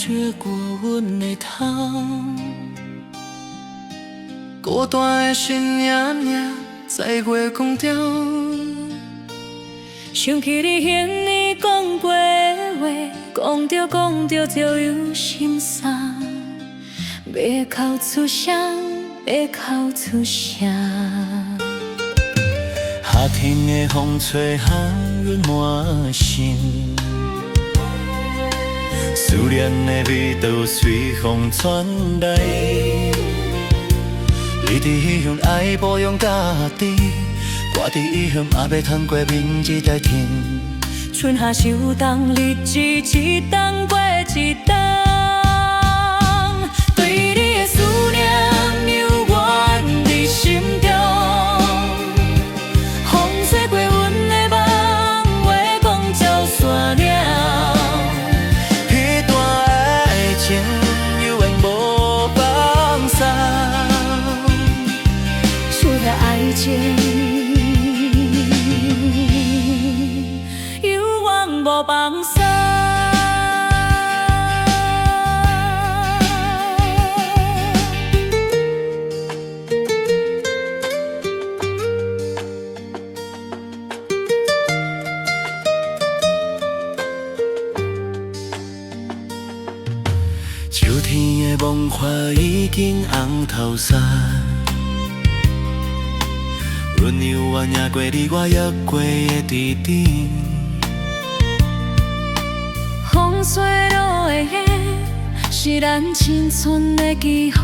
吹過阮的頭，孤單的身影影在月光中。想起你彼暝講過的話，講著講著就又心送，欲哭出聲，欲哭出聲。夏天的風吹予阮滿身，思念的味道隨風傳來。你佇異鄉愛保養家己，我佇異鄉嘛欲趁過面這代天。春夏秋冬，日子一冬過一冬，對你的思念猶原佇心中。風吹過阮的夢，月光照山嶺。彼段愛情猶原無放手，此段愛情猶原無放手。秋天的夢花已經紅透山，阮猶原贏過你，我猶過會佇頂。風吹落的是咱青春的記號，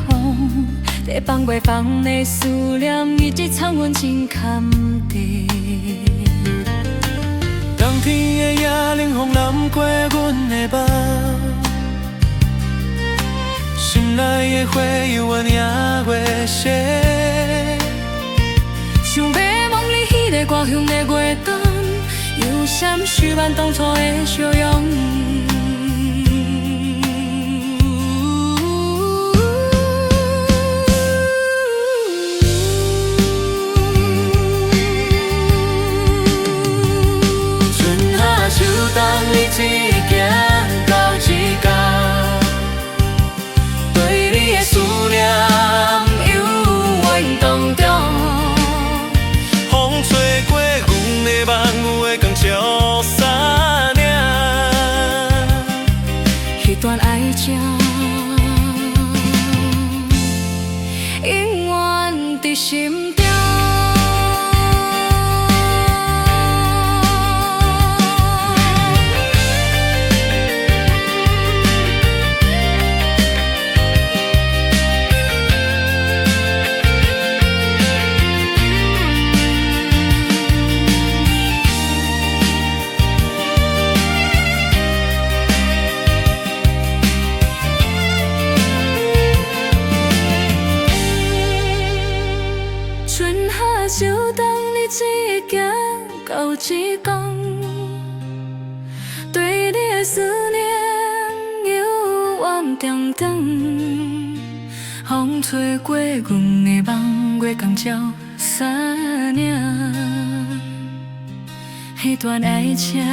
你放袂放的思念一直藏阮心坎底。冬天的夜，冷風攬過阮的夢，心內的火猶原贏袂熄。想欲望你彼个故鄉的月光，猶閃爍咱當初的笑容。春夏秋冬，日子行到這工，對你的思念猶原當中。風吹過阮的夢，月光照山嶺。彼段愛情永遠佇心中。春夏秋冬，日子行到這工，對你的思念猶原長長。風吹過阮的夢，月光照山嶺，彼段愛情。